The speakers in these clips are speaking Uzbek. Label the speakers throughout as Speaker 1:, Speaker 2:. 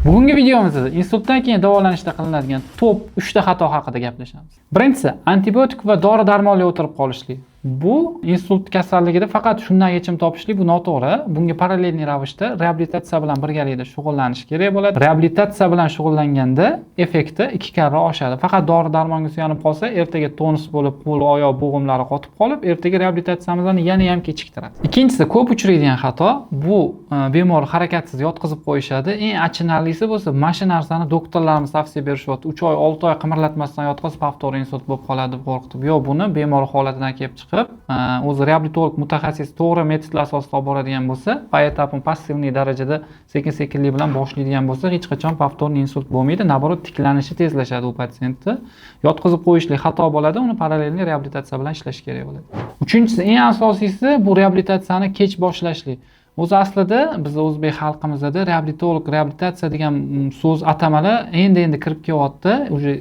Speaker 1: Bugungi videomizda insultdan keyin davolanishda qilinadigan top 3 ta xato haqida gaplashamiz. Birinchisi, antibiotik va dori darmonli o'tirib qolishlik. Bu insult kasalligida faqat shundan yechim topishlik, bu noto'g'ri. Bunga параллельный ravishda reabilitatsiya bilan birgalikda shug'ullanish kerak bo'ladi. Reabilitatsiya bilan shug'ullanganda effekti 2 karra oshadi. Faqat dori darmonga suyanib qolsa, ertaga tonus bo'lib, qo'l, oyoq bo'g'imlari qotib qolib, ertaga reabilitatsiyamizni yana ham kechiktiradi. Ikkinchisi, ko'p uchraydigan xato, bu bemor harakatsiz yotqizib qo'yishadi. Eng achinarlisi bo'lsa, mana shu narsani doktorlarimiz tavsiya berishyapti. 3 oy, 6 oy qimirlatmasdan yotqiz, повтор insult bo'lib qoladi deb qo'rqitib. Yo'q, buni bemor holatidan kelib chiqib, o'zi reabilitolog mutaxassis to'g'ri metodlar asosida olib boradigan bo'lsa, поэтапно пассивный darajada sekin-sekinlik bilan boshlaydigan bo'lsa, hech qachon повторный insult bo'lmaydi. Наоборот, tiklanishi tezlashadi u patsientni. Yotqizib qo'yishlik xato bo'ladi, uni параллельный reabilitatsiya bilan ishlash kerak bo'ladi. Uchinchisi, eng asosiysi, bu reabilitatsiyani kech boshlashlik. O'zi aslida biz o'zbek xalqimizda reabilitolog, reabilitatsiya degan so'z, atamalar endi-endi kirib kelyapti. Уже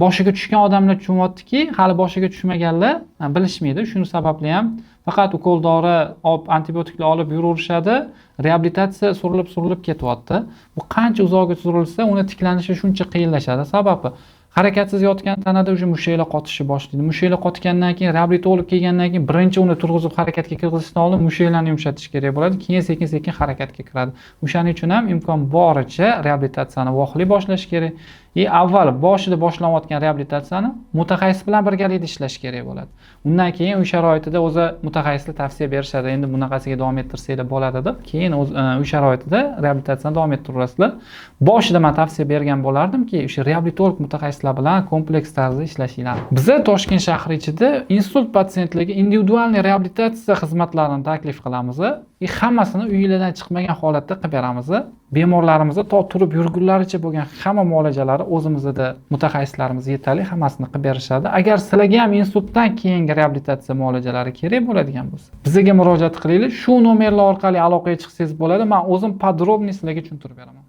Speaker 1: boshiga tushgan odamlar tushunyaptiki, hali boshiga tushmaganlar bilishmaydi. Shuni sababli ham faqat ukol dori olib, antibiotiklar olib yuraverishadi. Reabilitatsiya surilib-surilib ketyapti. Bu qancha uzoqga surilsa, uni tiklanishi shuncha qiyinlashadi. Sababi, harakatsiz yotgan tanada уже mushaklar qotishni boshlaydi. Mushaklar qotgandan keyin, reabilitolog kelgandan keyin birinchi uni turg'izib harakatga kirgizishdan oldin mushaklarni yumshatish kerak bo'ladi. Keyin sekin-sekin harakatga kiradi. O'shaning uchun ham imkon boricha reabilitatsiyani vaqtli boshlash kerak. И avval boshida boshlanayotgan reabilitatsiyani mutaxassis bilan birgalikda ishlash kerak bo'ladi. Undan keyin uy sharoitida o'zi mutaxassislar tavsiya berishadi. Endi bunaqasiga davom ettirsanglar bo'ladi deb. Keyin o'z uy sharoitida reabilitatsiyani davom ettiraverasizlar. Boshida men tavsiya bergan bo'lardimki, o'sha reabilitolog mutaxassislar bilan kompleks tarzda ishlashinglar. Biza Toshkent shahri ichida insult patsientlariga индивидуальный reabilitatsiya xizmatlarini taklif qilamiz. И hammasini uylardan chiqmagan holatda qilib beramiz. Bemorlarimizni to turib yurgunlaricha bo'lgan hamma muolajalari o'zimizda mutaxassislarimiz yetarli, hammasini qilib berishadi. Agar sizlarga ham insultdan keyingi reabilitatsiya muolajalari kerak bo'ladigan bo'lsa, bizga murojaat qilinglar. Shu nomerlar orqali aloqaga chiqsangiz bo'ladi. Man o'zim подробный sizlarga tushuntirib beraman.